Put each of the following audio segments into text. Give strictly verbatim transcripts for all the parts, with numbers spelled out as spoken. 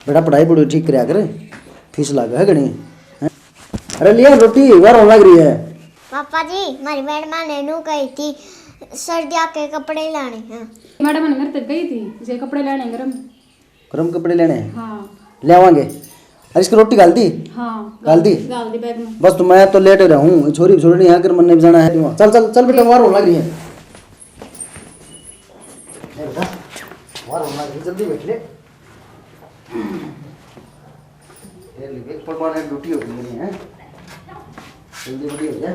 बेटा, पढ़ाई पढ़ाई ठीक करया कर, फीस लागे है घणी, हैं? अरे लिया रोटी, बाहर होने लग रही है। पापा जी, हमारी मैडम ने नू कही थी, सर्दिया के कपड़े लाने हैं। मैडम ने मेरे तक कही थी, जे कपड़े लेने हैं गरम। गरम कपड़े लेने हैं? हाँ। ले आवांगे। अरे इसकी रोटी घाल दी? हाँ, घाल दी? घाल दी बैग में। बस तो मैं तो लेट हो रहा हूँ, छोरी छोरी यहाँ कर मन्ने भी जाना है। चल, चल, चल बेटा, बाहर होने लग रही है। ए बेटा, बाहर होने लग रही, जल्दी बैठ ले। तेरे लिए एक पकवान है, ड्यूटी हो गई मेरी, हैं? जल्दी बड़ी हो जाए।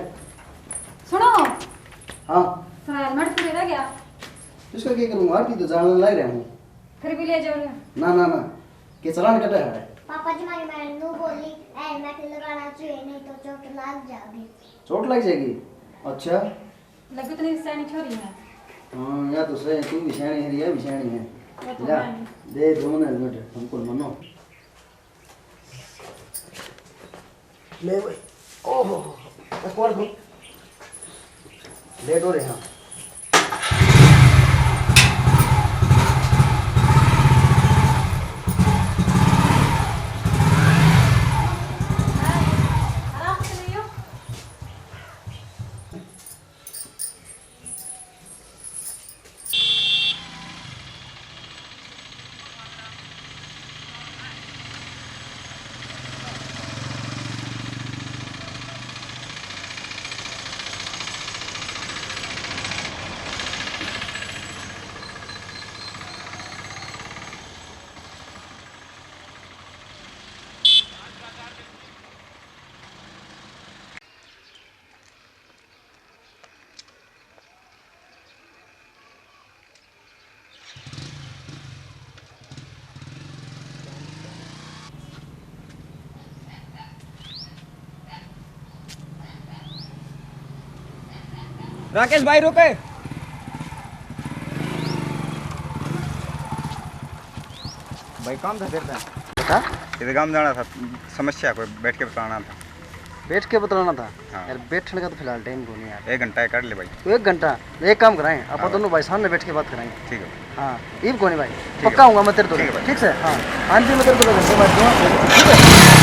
सुनो। हाँ। तुम्हारा हेलमेट पूरे रह गया। इसका क्या करूँगा? आरती तो जाने ला ही रहा हूँ। फिर भी ले जाओ ना। ना, ना, ना। के चालान कटा है? पापा जी, हमारी मैडम नू बोली, हेलमेट लगाना चाहिए, नहीं तो चोट लग जाएगी। चोट लग जाएगी? अच्छा। लगे तो नहीं, सयानी छोरी है। हाँ, या तो सही, तू भी सयानी है, या भी सयानी है। वो तो ला, है। दे दो ना हेलमेट, हमको मनो। ले भाई। ओहो, एक और दो। लेट हो रहे हैं। राकेश भाई, रुके। भाई, काम था तेरे पे। बता। तेरे गांव जाना था, समस्या कोई बैठ के बताना था। बैठ के बतलाना था? हाँ। यार, बैठने का तो फिलहाल टाइम को नहीं यार। एक घंटा काट ले भाई। तो एक घंटा, एक काम कराएं, आप हाँ। दोनों भाई सामने बैठ के बात कराएं। ठीक है। हाँ, इब कोनी भाई, ठीक है। पक्का हूँगा मैं तेरे तो। ठीक है भाई। ठीक से? हाँ, हाँ जी, मैं तेरे को घंटे बाद दूंगा। ठीक है।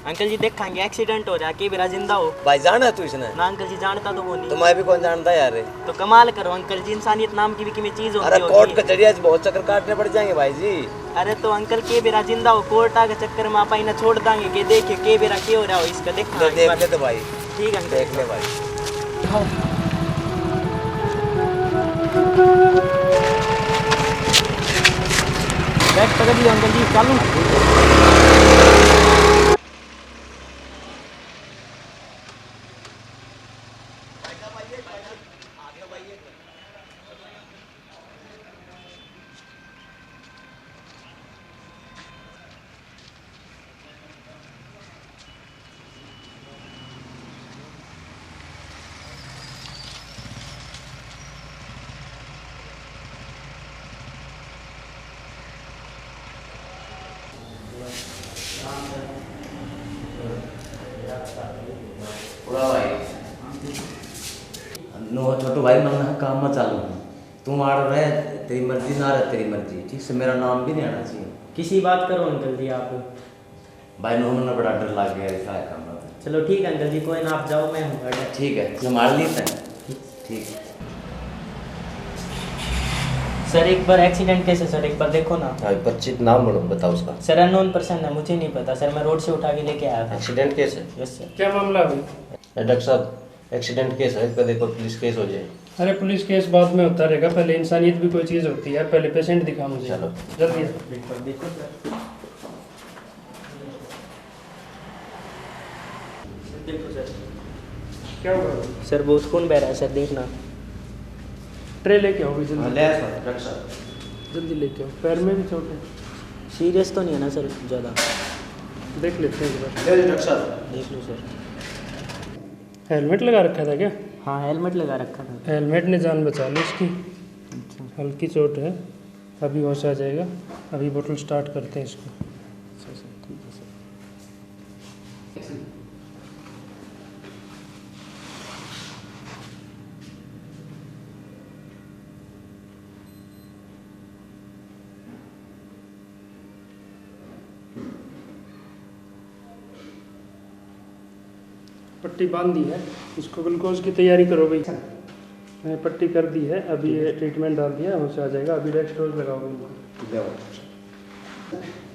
अंकल जी, देखांगे, एक्सीडेंट हो रहा, के बेरा जिंदा हो। भाई, जाना तू इसने? ना अंकल जी, जानता तो कोनी। तो मैं भी कौन जानता यार। तो कमाल करो अंकल जी, इंसानियत नाम की भी किमें चीज होती अरे, होगी। कोर्ट कचहरी आज बहुत चक्कर काटने पड़ जाएंगे भाई जी। अरे तो अंकल, के बेरा जिंदा हो, कोर्ट आगे चक्कर में आप इन्हें छोड़ दांगे, के देखे के बेरा के हो रहा हो इसका, देखा दे-, एक देख बार। ले तो भाई। ठीक है अंकल। देख ले भाई। बैग पकड़ लियो अंकल जी, चालू। पूरा भाई। नो, छोटू भाई, मन ना काम में चालू हूँ। तू आड़ रह, तेरी मर्जी ना रह, तेरी मर्जी, ठीक से? मेरा नाम भी नहीं आना चाहिए। किसी बात करो अंकल जी आप। भाई, नो, मन्ने बड़ा डर लग गया, क्या काम है? चलो ठीक है अंकल जी, कोई ना, आप जाओ, मैं हूँ खड़ा। ठीक है, संभाल ली तैं। ठीक। सर, एक बार एक्सीडेंट केस है सर, एक बार देखो ना। हाँ, पर्ची नाम बनो, बताओ उसका। सर, अननोन पर्सन है, मुझे नहीं पता सर, मैं रोड से उठा के लेके आया था। एक्सीडेंट केस है? Yes sir. क्या मामला है भाई? ए, डॉक्टर साहब, एक्सीडेंट केस है, कदे कोई पुलिस केस हो जाए। अरे, पुलिस केस बाद में होता रहेगा, पहले इंसानियत भी कोई चीज़ होती है यार। पहले पेशेंट दिखा मुझे। चलो। जल्दी आ। बिल्कुल, बिल्कुल सर। देखो सर। क्या हुआ? सर, बहुत खून बह रहा है सर, देखना। ट्रे लेके आओ भाई, जल्दी। हाँ, ले आ सर, डॉक्टर साहब। जल्दी लेके आओ। पैर में भी चोट है? सीरियस तो नहीं है ना सर ज़्यादा? देख लेते हैं एक बार। ले लो डॉक्टर साहब। देख लो सर। हेलमेट लगा रखा था क्या? हाँ, हेलमेट लगा रखा था। हेलमेट ने जान बचा ली इसकी। अच्छा। हल्की चोट है, अभी होश आ जाएगा। अभी बोतल स्टार्ट करते हैं इसको। अच्छा सर, ठीक है सर। पट्टी बांध दी है, इसको ग्लूकोज की तैयारी करो भाई। मैंने पट्टी कर दी है, अभी ये ट्रीटमेंट डाल दिया, होश आ जाएगा। अभी डेक्स्ट्रोज लगाओ इनको।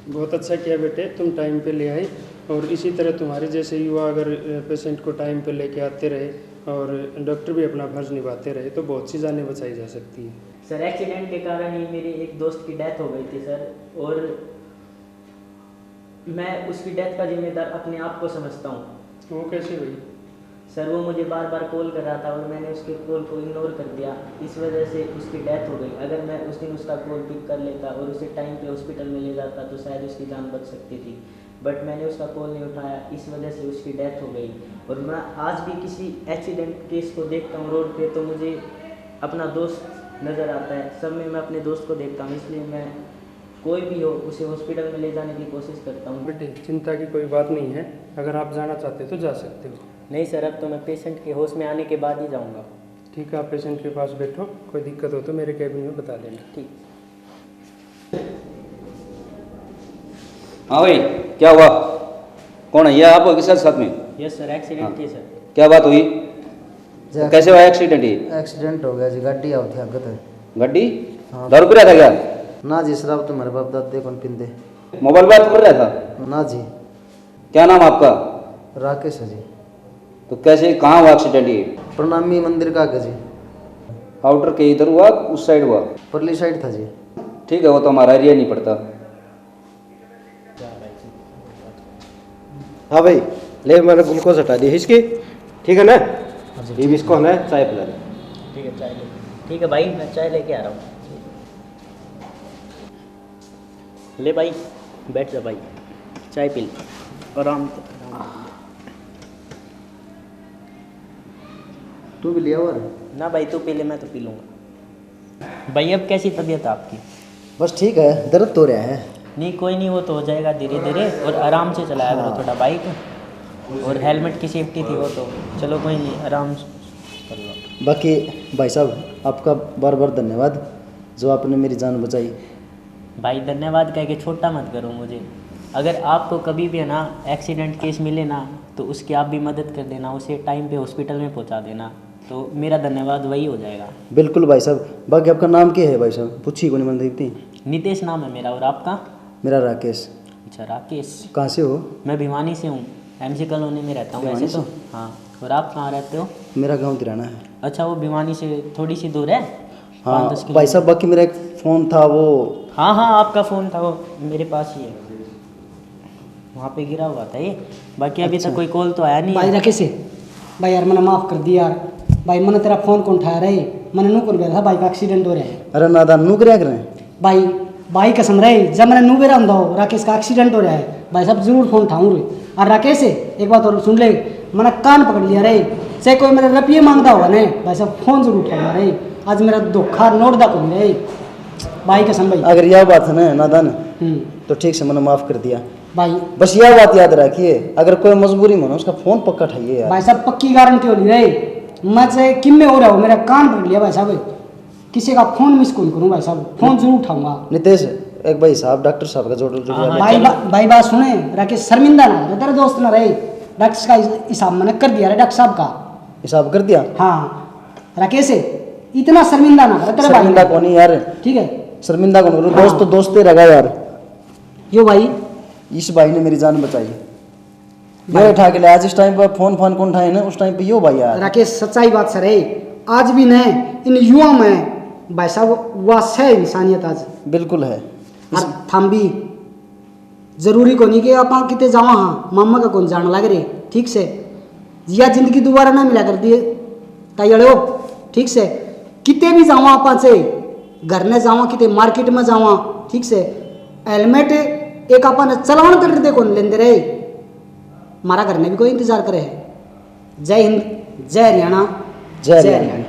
बहुत अच्छा किया बेटे, तुम टाइम पे ले आए। और इसी तरह तुम्हारे जैसे युवा अगर पेशेंट को टाइम पे लेके आते रहे और डॉक्टर भी अपना फर्ज निभाते रहे तो बहुत सी जानें बचाई जा सकती हैं। सर, एक्सीडेंट के कारण ही मेरे एक दोस्त की डेथ हो गई थी सर, और मैं उसकी डेथ का जिम्मेदार अपने आप को समझता हूँ। वो कैसे हुई? सर, वो मुझे बार बार कॉल कर रहा था और मैंने उसके कॉल को इग्नोर कर दिया, इस वजह से उसकी डेथ हो गई। अगर मैं उस दिन उसका कॉल पिक कर लेता और उसे टाइम पे हॉस्पिटल में ले जाता तो शायद उसकी जान बच सकती थी, बट मैंने उसका कॉल नहीं उठाया, इस वजह से उसकी डेथ हो गई। और मैं आज भी किसी एक्सीडेंट केस को देखता हूँ रोड पे तो मुझे अपना दोस्त नज़र आता है, सब में मैं अपने दोस्त को देखता हूँ, इसलिए मैं कोई भी हो उसे हॉस्पिटल में ले जाने की कोशिश करता हूँ। बेटे, चिंता की कोई बात नहीं है, अगर आप जाना चाहते हो तो जा सकते हो। नहीं सर, अब तो मैं पेशेंट के होश में आने के बाद ही जाऊँगा। ठीक है, आप पेशेंट के पास बैठो, कोई दिक्कत हो तो मेरे कैबिन में बता देना। ठीक। हाँ भाई, क्या हुआ? कौन है ये, आप हो किसके साथ में? यस सर, एक्सीडेंट थी सर। क्या बात हुई? जै- कैसे हुआ एक्सीडेंट ये? एक्सीडेंट हो गया जी, गाड़ी आओ थी आगे तो। गड्डी? हाँ। दारू पिया था क्या? ना जी, शराब तो मेरे बाप दादे कौन पींदे। मोबाइल बात कर रहा था? ना जी। क्या नाम आपका? राकेश है जी। तो कैसे, कहाँ हुआ एक्सीडेंट ये? प्रणामी मंदिर का आगे जी। आउटर के इधर हुआ, उस साइड हुआ? परली साइड था जी। ठीक है, वो तो हमारा एरिया नहीं पड़ता। हाँ भाई, ले, मैंने ग्लूकोज हटा दी इसकी, ठीक है ना? ये भी इसको है ना, चाय पिला दे। ठीक है, चाय ले। ठीक है भाई, मैं चाय लेके आ रहा हूँ। ले भाई, बैठ जा भाई, चाय पी ले, आराम से। तू भी लिया और? ना भाई, तू पी ले, मैं तो पी लूँगा। भाई, अब कैसी तबीयत है आपकी? बस ठीक है, दर्द तो रहा है। नहीं, कोई नहीं, वो तो हो जाएगा धीरे धीरे, और आराम से चलाया करो थोड़ा बाइक, और हेलमेट की सेफ्टी थी वो तो। चलो कोई नहीं, आराम से कर लो। बाकी भाई साहब, आपका बार बार धन्यवाद जो आपने मेरी जान बचाई। भाई, धन्यवाद कह के छोटा मत करो मुझे। अगर आपको कभी भी है ना एक्सीडेंट केस मिले ना, तो उसकी आप भी मदद कर देना, उसे टाइम पे हॉस्पिटल में पहुंचा देना, तो मेरा धन्यवाद वही हो जाएगा। बिल्कुल भाई साहब। बाकी आपका नाम क्या है भाई साहब? पूछी कोनी मैंने देखती। नितेश नाम है मेरा, और आपका? मेरा राकेश। अच्छा, राकेश। कहाँ से हो? मैं भिवानी से हूँ, एमसी कॉलोनी में रहता हूँ वैसे भिवानी तो। से? हाँ, और आप कहाँ रहते हो? मेरा गांव तिराना है। अच्छा, वो भिवानी से थोड़ी सी दूर है, हाँ पाँच दस भाई साहब, किलोमीटर। बाकी मेरा एक फ़ोन था वो। हाँ हाँ, आपका फ़ोन था वो, मेरे पास ही है, वहाँ पे गिरा हुआ था ये। बाकी अभी तक अच्छा। कोई कॉल तो आया नहीं भाई है। राकेश, भाई यार, मैंने माफ़ कर दिया यार। भाई, मैंने तेरा फ़ोन कौन उठाया रे? मैंने नू कौन बेरा था भाई का एक्सीडेंट हो रहा है। अरे नादान, नू करया करें। भाई, भाई कसम रहे, जब मैंने नू बेरा होंदा हो राकेश का एक्सीडेंट हो रहा है, भाई साहब जरूर फ़ोन उठाऊँ रे। और राकेश, एक बात और सुन ले, मैंने कान पकड़ लिया रे, चाहे कोई मेरे रुपये मांगता होगा ने, भाई साहब फ़ोन जरूर उठाऊंगा रे। आज मेरा धोखा नोट दा कोनी रे, भाई कसम भाई। अगर यह बात है ना नादान, हम्म, तो ठीक से मैंने माफ़ कर दिया। भाई, बस यह बात याद रखिए, अगर कोई मजबूरी में हो ना, उसका फ़ोन पक्का उठाइए यार। भाई साहब पक्की गारंटी होली रे, मैं चाहे किम्मे हो रहा हो, मेरा कान पकड़ लिया भाई साहब, किसी का फ़ोन मिस कौन करूँ भाई साहब, फ़ोन जरूर उठाऊंगा। नितेश, एक भाई साहब, डॉक्टर साहब का जोड़ जोड़ हाँ, हाँ। भाई बा, भाई बात सुने राकेश, शर्मिंदा ना हो, तेरे दोस्त ना रहे, डॉक्टर का हिस-, हिसाब मैंने कर दिया रे डॉक्टर साहब का। हिसाब कर दिया? हाँ राकेश, इतना शर्मिंदा ना करे तेरे भाई शर्मिंदा ने। कौन है यार? ठीक है। शर्मिंदा कौन करूँ? हाँ। दोस्त तो दोस्त ही रहेगा यार। यो भाई, इस भाई ने मेरी जान बचाई। मैं उठा के लाया जिस टाइम पर फ़ोन फान कौन उठाए ना, उस टाइम पे यो भाई यार। राकेश, सच्चाई बात सर है, आज भी न इन युवा में भाई साहब वा सै इंसानियत आज। बिल्कुल है। और थाम भी जरूरी को नहीं कि आप किते जावा हाँ, मामा का कौन जान लग रहे, ठीक से, या जिंदगी दोबारा ना मिला कर दिए ताई अड़ो, ठीक से, किते भी जावा आप से, घर ने जावा, किते मार्केट में जावा, ठीक से, हेलमेट एक आपा ने चलावन तक दे कौन लेंदे रहे। हमारा घर ने भी कोई इंतजार करे है। जय हिंद, जय हरियाणा, जय हरियाणा।